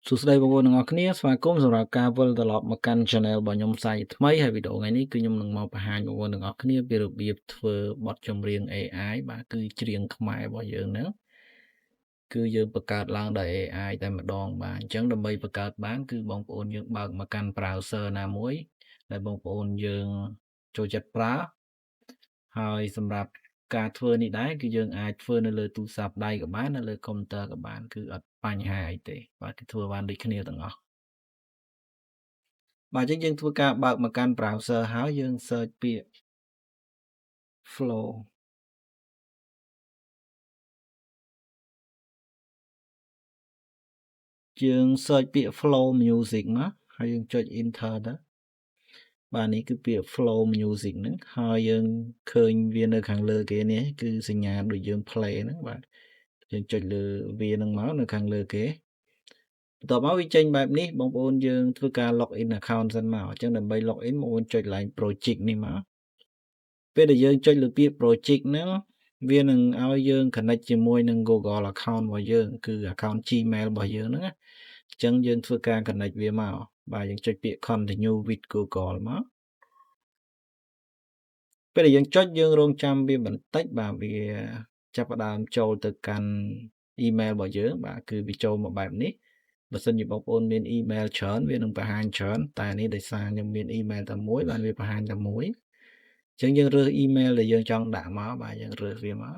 សួស្តីបងប្អូនទាំងអស់គ្នាស្វាគមន៍សម្រាប់ការវិលត្រឡប់មកកាន់ Channel របស់ខ្ញុំសាជាថ្មីហើយវីដេអូថ្ងៃនេះគឺខ្ញុំនឹងមកបង្ហាញបងប្អូនទាំងអស់គ្នាពីរបៀបធ្វើបទចម្រៀង AI បាទគឺច្រៀងខ្មែររបស់យើងហ្នឹងគឺយើងបង្កើតឡើងដោយ AI តែម្ដងបាទអញ្ចឹងដើម្បីបង្កើតបានគឺបងប្អូនយើងបើកមកកាន់ browser ណាមួយដែលបងប្អូនយើងចូលចិត្តប្រើហើយសម្រាប់ការធ្វើនេះដែរគឺយើងអាចធ្វើនៅលើទូរស័ព្ទដៃក៏បាននៅលើកុំព្យូទ័រក៏បានគឺអត់បញ្ហាអីទេបាទគឺធ្វើបានដូចគ្នាទាំងអស់បាទអញ្ចឹងយើងធ្វើការបើកមកកាន់ browser ហើយយើង search ពាក្យ flow យើង search ពាក្យ flow music មកហើយយើងចុច enter ទៅបាទនេះគឺពាក្យ flow music ហ្នឹងហើយយើងឃើញវានៅខាងលើគេនេះគឺសញ្ញាដូចយើង play ហ្នឹងបាទយើងចុចលើវាហ្នឹងមកនៅខាងលើគេបន្ទាប់មកវាចេញបែបនេះបងប្អូនយើងធ្វើការ log in account សិនមកអញ្ចឹងដើម្បី log in បងប្អូនចុច line project នេះមកពេលដែលយើងចុចលើពាក្យ project ហ្នឹងវានឹងឲ្យយើង connect ជាមួយនឹង Google account របស់យើងគឺ account Gmail របស់យើងហ្នឹងណាអញ្ចឹងយើងធ្វើការ connect វាមកបាទយើងចុចពាក្យ continue with Google មកពេលដែលយើងចុចយើងរងចាំវាបន្តិចបាទវាចាប់ផ្ដើមចូលទៅកាន់ email របស់យើងបាទគឺវាចូលមកបែបនេះបើសិនជាបងប្អូនមាន email ច្រើនវានឹងបង្ហាញច្រើនតែនេះដោយសារខ្ញុំមាន email តែមួយបានវាបង្ហាញតែមួយអញ្ចឹងយើងរើស email ដែលយើងចង់ដាក់មកបាទយើងរើសវាមក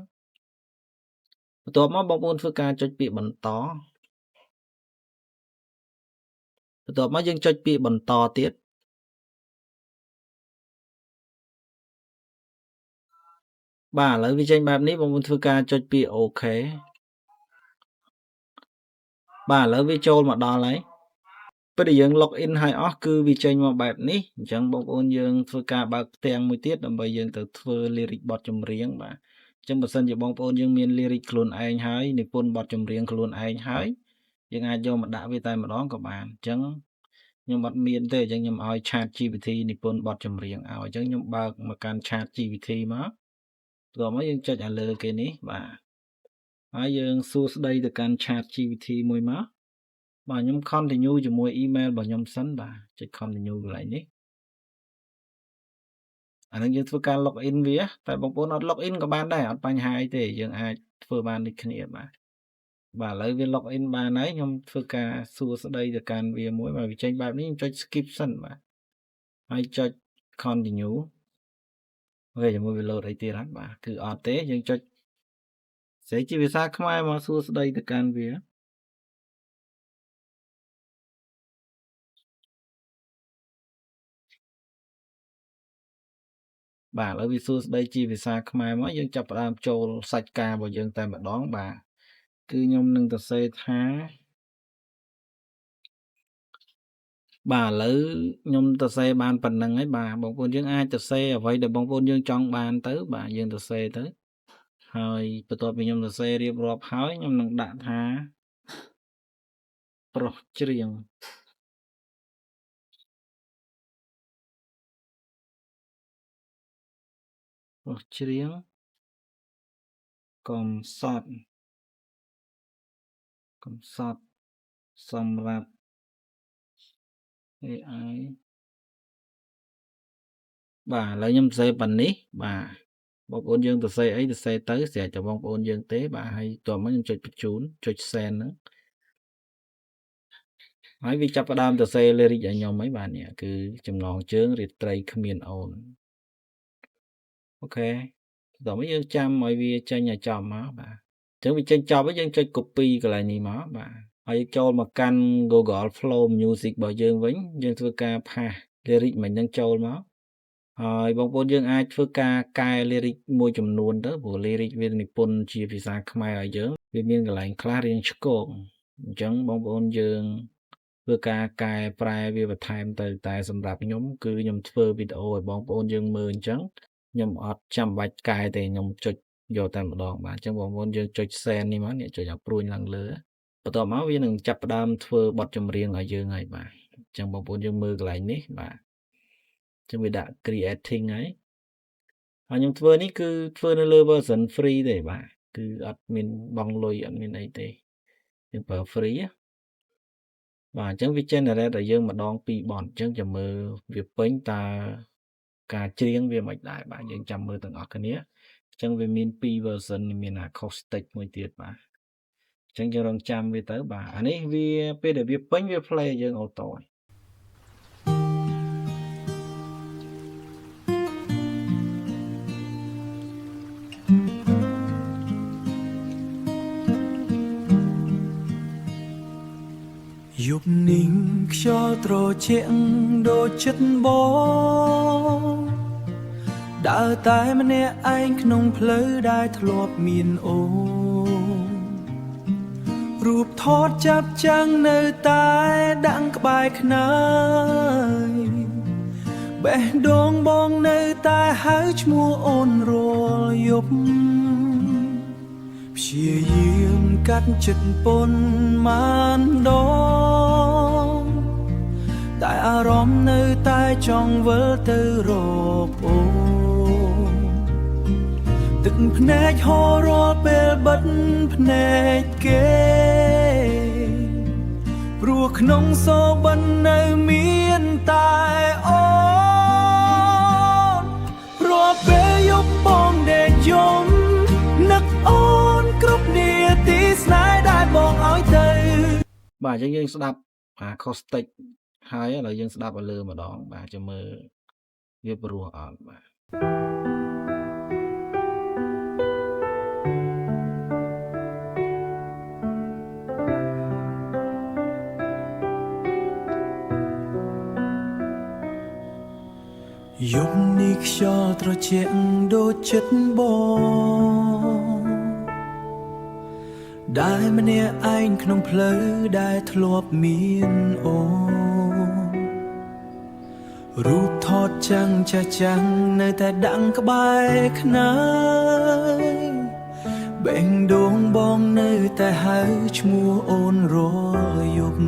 បន្ទាប់មកបងប្អូនធ្វើការចុចពាក្យបន្តបន្ទាប់មកយើងចុចពាក្យបន្តទៀតបាទឥឡូវវាចេញបែបនេះបងប្អូនធ្វើការចុចពាក្យ OK បាទឥឡូវវាចូលមកដល់ហើយពេលដែលយើង log in ហើយអស់គឺវាចេញមកបែបនេះអញ្ចឹងបងប្អូនយើងធ្វើការបើកផ្ទាំងមួយទៀតដើម្បីយើងទៅធ្វើ lyric បទចម្រៀងបាទអញ្ចឹងបើសិនជាបងប្អូនយើងមាន lyric ខ្លួនឯងហើយនិពន្ធបទចម្រៀងខ្លួនឯងហើយយើងអាចយកមកដាក់វាតែម្ដងក៏បានអញ្ចឹងខ្ញុំអត់មានទេអញ្ចឹងខ្ញុំឲ្យ Chat GPT និពន្ធបទចម្រៀងឲ្យអញ្ចឹងខ្ញុំបើកមកកាន់ Chat GPT មកបន្ទាប់មកយើងចុចឲ្យលើគេនេះបាទហើយយើងសួស្តីទៅកាន់ Chat GPT មួយមកបាទខ្ញុំ continue ជាមួយ email របស់ខ្ញុំសិនបាទចុច continue កន្លែងនេះអានឹងយើងធ្វើការ log in វាតែបងប្អូនអត់ log in ក៏បានដែរអត់បញ្ហាអីទេយើងអាចធ្វើបានដូចគ្នាបាទបាទឥឡូវវា log in បានហើយខ្ញុំធ្វើការសួស្តីទៅកាន់វាមួយបាទវាចេញបែបនេះខ្ញុំចុច skip សិនបាទហើយចុច continue OK ជាមួយវា load អីទៀតហ្នឹងបាទគឺអត់ទេយើងចុចស្រីជាភាសាខ្មែរមកសួស្តីទៅកាន់វាបាទឥឡូវវាសួស្តីជាភាសាខ្មែរមកយើងចាប់ផ្ដើមចូលសាច់ការរបស់យើងតែម្ដងបាទគឺខ្ញុំនឹងសរសេរថាបាទឥឡូវខ្ញុំសរសេរបានប៉ុណ្្នឹងហើយបាទបងប្អូនយើងអាចសរសេរអ្វីដែលបងប្អូនយើងចង់បានទៅបាទយើងសរសេរទៅហើយបន្ទាប់ពីខ្ញុំសរសេររៀបរាប់ហើយខ្ញុំនឹងដាក់ថាប្រុសច្រៀងប្រុសច្រៀងកំសត់កំសត់សម្រាប់ AI បាទឥឡូវខ្ញុំសរសេរប៉ុណ្នេះបាទបងប្អូនយើងសរសេរអីសរសេរទៅស្រេចតែបងប្អូនយើងទេបាទហើយតោះមកខ្ញុំចុចបញ្ជូនចុច send ហ្នឹងហើយវាចាប់ផ្ដើមសរសេរ lyric ឲ្យខ្ញុំហើយបាទនេះគឺចំណងជើងរាត្រីគ្មានអូន OK តោះមកយើងចាំឲ្យវាចេញឲ្យចប់មកបាទអញ្ចឹងវាចេញចប់ហើយយើងចុច copy កន្លែងនេះមកបាទហើយចូលមកកាន់ Google Flow Music របស់យើងវិញយើងធ្វើការ paste lyric មិញហ្នឹងចូលមកហើយបងប្អូនយើងអាចធ្វើការកែ lyric មួយចំនួនទៅព្រោះ lyric វានិពន្ធជាភាសាខ្មែរឲ្យយើងវាមានកន្លែងខ្លះរៀងឆ្គងអញ្ចឹងបងប្អូនយើងធ្វើការកែប្រែវាបន្ថែមទៅតែសម្រាប់ខ្ញុំគឺខ្ញុំធ្វើវីដេអូឲ្យបងប្អូនយើងមើលអញ្ចឹងខ្ញុំអត់ចាំបាច់កែទេខ្ញុំចុចយកតែម្ដងបាទអញ្ចឹងបងប្អូនយើងចុច send នេះមកនេះចុចឲ្យព្រួញឡើងលើបន្ទាប់មកវានឹងចាប់ផ្ដើមធ្វើបទចម្រៀងឲ្យយើងហើយបាទអញ្ចឹងបងប្អូនយើងមើលកន្លែងនេះបាទអញ្ចឹងវាដាក់ creating ហើយហើយខ្ញុំធ្វើនេះគឺធ្វើនៅលើ version free ទេបាទគឺអត់មានបង់លុយអត់មានអីទេយើងប្រើ free។ បាទអញ្ចឹងវា generate ឲ្យយើងម្ដងពីរបទអញ្ចឹងចាំមើលវាពេញតើការច្រៀងវាមិនដែរបាទយើងចាំមើលទាំងអស់គ្នាអញ្ចឹងវាមានពីរ version មាន acoustic មួយទៀតបាទអញ្ចឹងយើងរងចាំវាទៅបាទអានេះវាពេលដែលវាពេញវា play ឲ្យយើង auto ហើយ។ យប់នេះខ្យល់ត្រជាក់ដូចចិត្តបងដើរតែម្នាក់ឯងក្នុងផ្លូវដែលធ្លាប់មានអូនរូបថតចាប់ចាំងនៅតែដាក់ក្បែរខ្នើយបេះដូងបងនៅតែហៅឈ្មោះអូនរាល់យប់ ព្យាយាមកាត់ចិត្តប៉ុន្មានដងតែអារម្មណ៍នៅតែចង់វិលទៅរកអូនទឹកភ្នែកហូររាល់ពេលបិទភ្នែកគេព្រោះក្នុងសូបិននៅមានតែអូនរាល់ពេលយប់បងដេកយំនឹកអូនគ្រប់នាទីស្នេហ៍ដែលបងឲ្យទៅ បាទអញ្ចឹងយើងស្ដាប់ acoustic ហើយឥឡូវយើងស្ដាប់ឲ្យលើម្ដងបាទចាំមើលវាព្រោះអត់បាទ។ យប់នេះខ្យល់ត្រជាក់ដូចចិត្តបងដែលម្នាក់ឯងក្នុងផ្លូវដែលធ្លាប់មានអូនរូបថតចាំងចាស់ចាំងនៅតែដាក់ក្បែរខ្នើយបេះដូងបងនៅតែហៅឈ្មោះអូនរាល់យប់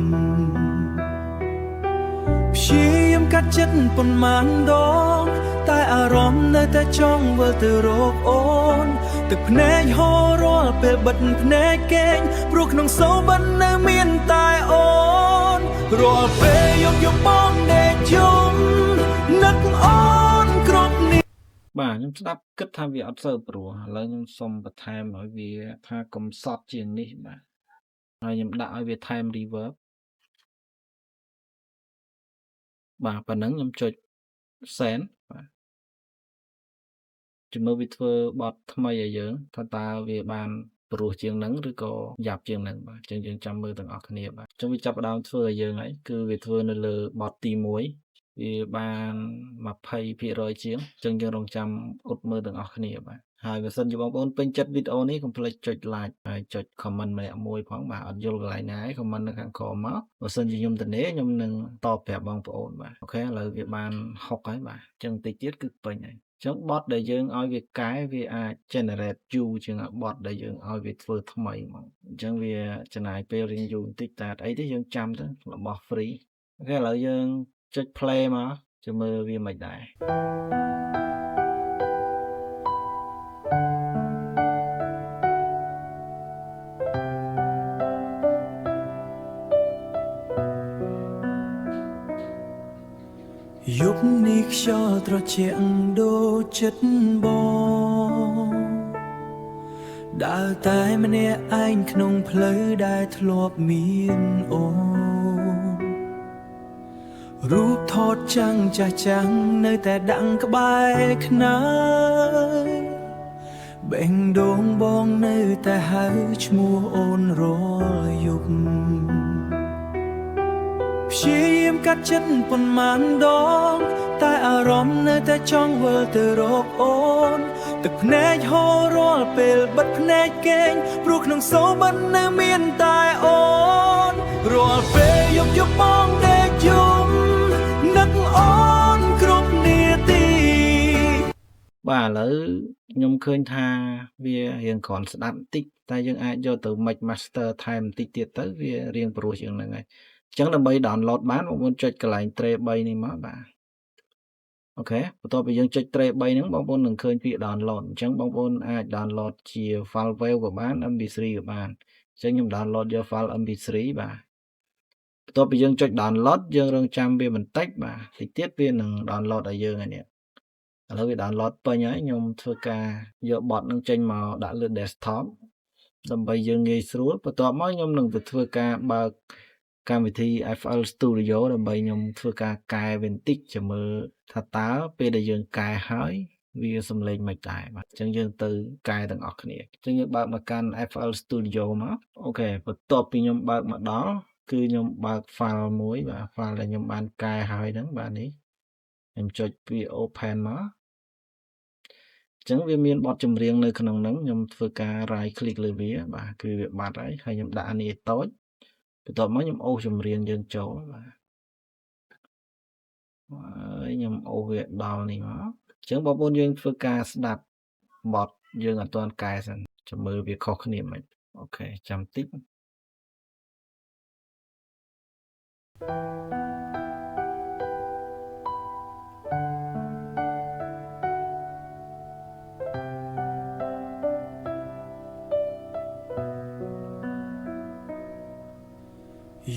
ព្យាយាមកាត់ចិត្តប៉ុន្មានដងតែអារម្មណ៍នៅតែចង់វិលទៅរកអូនទឹកភ្នែកហូររាល់ពេលបិទភ្នែកគេងព្រោះក្នុងសូបិននៅមានតែអូនរាល់ពេលយប់យប់បងដេកយំនឹកអូនគ្រប់នា បាទខ្ញុំស្ដាប់គិតថាវាអត់សូវព្រោះឥឡូវខ្ញុំសុំបន្ថែមឲ្យវាថាកំសត់ជាងនេះបាទហើយខ្ញុំដាក់ឲ្យវាថែម reverb បាទប៉ុណ្ណឹងខ្ញុំចុច send បាទជំនួសវាធ្វើបទថ្មីឲ្យយើងថាតើវាបានព្រោះជាងហ្នឹងឬក៏យ៉ាប់ជាងហ្នឹងបាទអញ្ចឹងយើងចាំមើលទាំងអស់គ្នាបាទអញ្ចឹងវាចាប់ផ្ដើមធ្វើឲ្យយើងហើយគឺវាធ្វើនៅលើបទទី1វាបាន20%ជាងអញ្ចឹងយើងរងចាំអត់មើលទាំងអស់គ្នាបាទហើយបើសិនជាបងប្អូនពេញចិត្តវីដេអូនេះកុំភ្លេចចុច like ហើយចុច comment ម្នាក់មួយផងបាទអត់យល់កន្លែងណាឯង comment នៅខាងក្រោមមកបើសិនជាខ្ញុំទៅនេះខ្ញុំនឹងតបប្រាប់បងប្អូនបាទ OK ឥឡូវវាបាន6ហើយបាទអញ្ចឹងតិចទៀតគឺពេញហើយអញ្ចឹងបទដែលយើងឲ្យវាកែវាអាច generate យូរជាងបទដែលយើងឲ្យវាធ្វើថ្មីហ្មងអញ្ចឹងវាចំណាយពេលរៀងយូរបន្តិចតែអត់អីទេយើងចាំទៅរបស់ free OK ឥឡូវយើងចុច play មកចាំមើលវាមិនដែរ។ យប់នេះខ្យល់ត្រជាក់ដូចចិត្តបងដើរតែម្នាក់ឯងក្នុងផ្លូវដែលធ្លាប់មានអូនរូបថតចាំងចាស់ចាំងនៅតែដាក់ក្បែរខ្នើយបេះដូងបងនៅតែហៅឈ្មោះអូនរាល់យប់ ព្យាយាមកាត់ចិត្តប៉ុន្មានដងតែអារម្មណ៍នៅតែចង់វិលទៅរកអូនទឹកភ្នែកហូររាល់ពេលបិទភ្នែកគេងព្រោះក្នុងសូបិននៅមានតែអូនរាល់ពេលយប់យប់បងដេកយំនឹកអូនគ្រប់នាទី បាទឥឡូវខ្ញុំឃើញថាវារៀងគ្រាន់ស្ដាប់បន្តិចតែយើងអាចយកទៅ mix master ថែមបន្តិចទៀតទៅវារៀងព្រោះជាងហ្នឹងហើយអញ្ចឹងដើម្បី download បានបងប្អូនចុចកន្លែង tray 3នេះមកបាទ OK បន្ទាប់ពីយើងចុច tray 3ហ្នឹងបងប្អូននឹងឃើញពាក្យ download អញ្ចឹងបងប្អូនអាច download ជា file WAV ក៏បាន MP3 ក៏បានអញ្ចឹងខ្ញុំ download យក file MP3 បាទ បន្ទាប់ពីយើងចុច download យើងរងចាំវាបន្តិចបាទតិចទៀតវានឹង download ឲ្យយើងហើយនេះឥឡូវវា download ពេញហើយខ្ញុំធ្វើការយកបទនឹងចេញមកដាក់លើ desktop ដើម្បីយើងងាយស្រួលបន្ទាប់មកខ្ញុំនឹងទៅធ្វើការបើកកម្មវិធី FL Studio ដើម្បីខ្ញុំធ្វើការកែវាបន្តិចចាំមើលថាតើពេលដែលយើងកែហើយវាសំឡេងមិនដែរបាទអញ្ចឹងយើងទៅកែទាំងអស់គ្នាអញ្ចឹងយើងបើកមកកាន់ FL Studio មក OK បន្ទាប់ពីខ្ញុំបើកមកដល់គឺខ្ញុំបើក file មួយបាទ file ដែលខ្ញុំបានកែហើយហ្នឹងបាទនេះខ្ញុំចុចពាក្យ open មកអញ្ចឹងវាមានបទចម្រៀងនៅក្នុងហ្នឹងខ្ញុំធ្វើការ right click លើវាបាទគឺវាបាត់ហើយហើយខ្ញុំដាក់អានេះឲ្យតូចបន្ទាប់មកខ្ញុំអូសចម្រៀងយើងចូលបាទហើយខ្ញុំអូសវាដល់នេះមកអញ្ចឹងបងប្អូនយើងធ្វើការស្ដាប់បទយើងអត់ទាន់កែសិនចាំមើលវាខុសគ្នាមិន OK ចាំតិច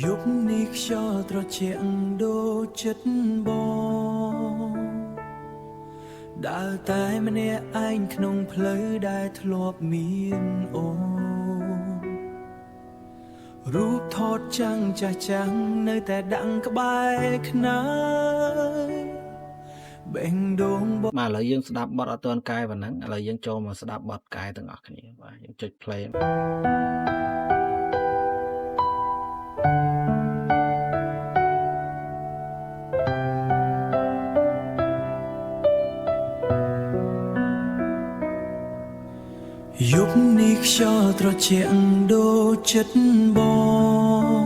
យប់នេះខ្យល់ត្រជាក់ដូចចិត្តបងដើរតែម្នាក់ឯងក្នុងផ្លូវដែលធ្លាប់មានអូនរូបថតចាំងចាស់ចាំងនៅតែដាក់ក្បែរខ្នើយបេះដូងបង បាទឥឡូវយើងស្ដាប់បទអត់ទាន់កែប៉ុណ្ណឹងឥឡូវយើងចូលមកស្ដាប់បទកែទាំងអស់គ្នាបាទយើងចុច play យប់នេះខ្យល់ត្រជាក់ដូចចិត្តប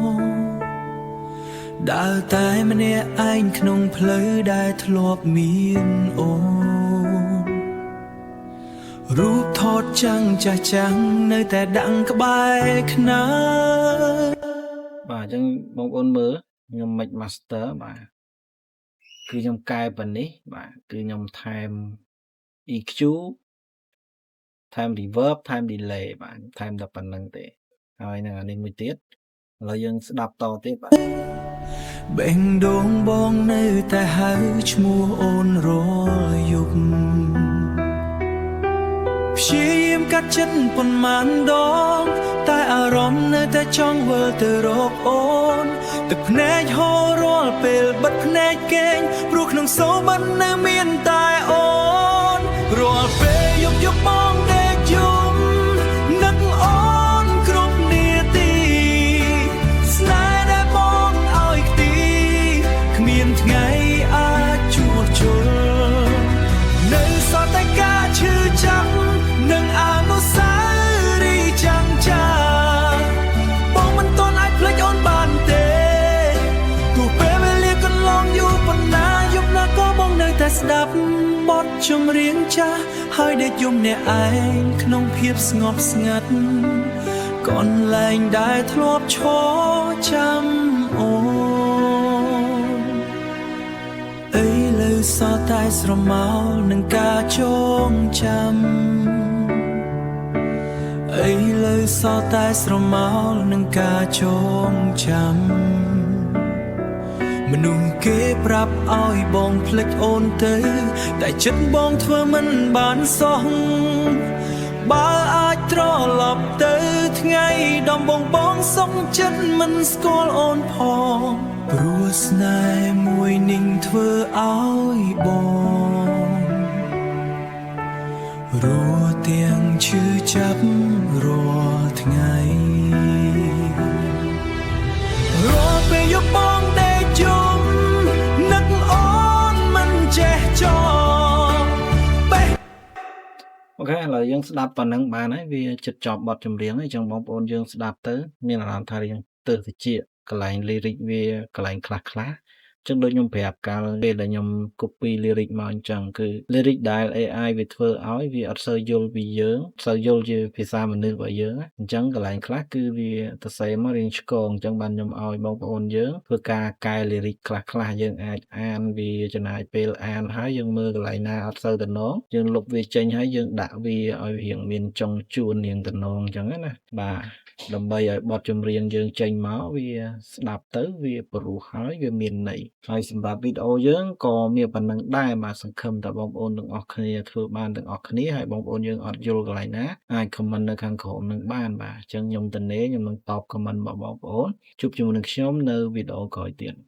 ងដើរតែម្នាក់ឯងក្នុងផ្លូវដែលធ្លាប់មានអូនរូបថតចាំងចាស់ចាំងនៅតែដាក់ក្បែរខ្នើយ បាទអញ្ចឹងបងប្អូនមើលខ្ញុំ mix master បាទគឺខ្ញុំកែប៉ុណ្នេះបាទគឺខ្ញុំថែម EQ ថែម reverb ថែម delay បាទថែមតែប៉ុណ្្នឹងទេហើយនឹងអានេះមួយទៀតឥឡូវយើងស្ដាប់តទៀតបាទ បេះដូងបងនៅតែហៅឈ្មោះអូនរាល់យប់ព្យាយាមកាត់ចិត្តប៉ុន្មានដងតែអារម្មណ៍នៅតែចង់វិលទៅរកអូនទឹកភ្នែកហូររាល់ពេលបិទភ្នែកគេងព្រោះក្នុងសូបិននៅមានតែអូនរាល់ពេលយប់យប់បងដេកយំនឹកអូនគ្រប់នាទីស្នេហ៍ដែលបងឲ្យខ្ទីគ្មានថ្ងៃអាចជួសជុល នៅសល់តែការឈឺចាប់និងអនុស្សាវរីយ៍ចាំងចាបងមិនទាន់អាចភ្លេចអូនបានទេទោះពេលវេលាកន្លងយូរប៉ុណ្ណាយប់ណាក៏បងនៅតែស្ដាប់បទចម្រៀងចាស់ហើយដេកយំអ្នកឯងក្នុងភាពស្ងប់ស្ងាត់កន្លែងដែលធ្លាប់ឈរចាំអូន ឥឡូវសល់តែស្រមោលនឹងការចងចាំឥឡូវសល់តែស្រមោលនឹងការចងចាំមនុស្សគេប្រាប់ឲ្យបងភ្លេចអូនទៅតែចិត្តបងធ្វើមិនបានសោះបើអាចត្រឡប់ទៅថ្ងៃដំបងបងសុខចិត្តមិនស្គាល់អូនផងព្រោះស្នេហ៍មួយនេះធ្វើឲ្យបងរស់ទាំងឈឺចាប់រាល់ថ្ងៃរាល់ពេលយប់បងដេកយំនឹកអូនមិនចេះចងបេះ OK ឥឡូវយើងស្ដាប់ប៉ុណ្ណឹងបានហើយវាជិតចប់បទចម្រៀងហើយអញ្ចឹងបងប្អូនយើងស្ដាប់ទៅមានអារម្មណ៍ថារៀងទើសតិចកន្លែង lyric វាកន្លែងខ្លះខ្លះអញ្ចឹងដូចខ្ញុំប្រាប់កាលពេលដែលខ្ញុំ copy lyric មកអញ្ចឹងគឺ lyric ដែល AI វាធ្វើឲ្យវាអត់សូវយល់ពីយើងសូវយល់ជាភាសាមនុស្សរបស់យើងណាអញ្ចឹងកន្លែងខ្លះគឺវាទៅសេមករៀងឆ្គងអញ្ចឹងបានខ្ញុំឲ្យបងប្អូនយើងធ្វើការកែ lyric ខ្លះខ្លះយើងអាចអានវាចំណាយពេលអានហើយយើងមើលកន្លែងណាអត់សូវតំណងយើងលុបវាចេញហើយយើងដាក់វាឲ្យរៀងមានចុងជួនរៀងតំណងអញ្ចឹងណាបាទ ដើម្បីឲ្យបទចម្រៀងយើងចេញមកវាស្ដាប់ទៅវាព្រោះហើយវាមានន័យហើយសម្រាប់វីដេអូយើងក៏មានប៉ុណ្ណឹងដែរបាទសង្ឃឹមថាបងប្អូនទាំងអស់គ្នាធ្វើបានទាំងអស់គ្នាហើយបងប្អូនយើងអត់យល់កន្លែងណាអាច comment នៅខាងក្រោមនឹងបានបាទអញ្ចឹងខ្ញុំតនេខ្ញុំនឹងតប comment របស់បងប្អូនជួបជាមួយនឹងខ្ញុំនៅវីដេអូក្រោយទៀត។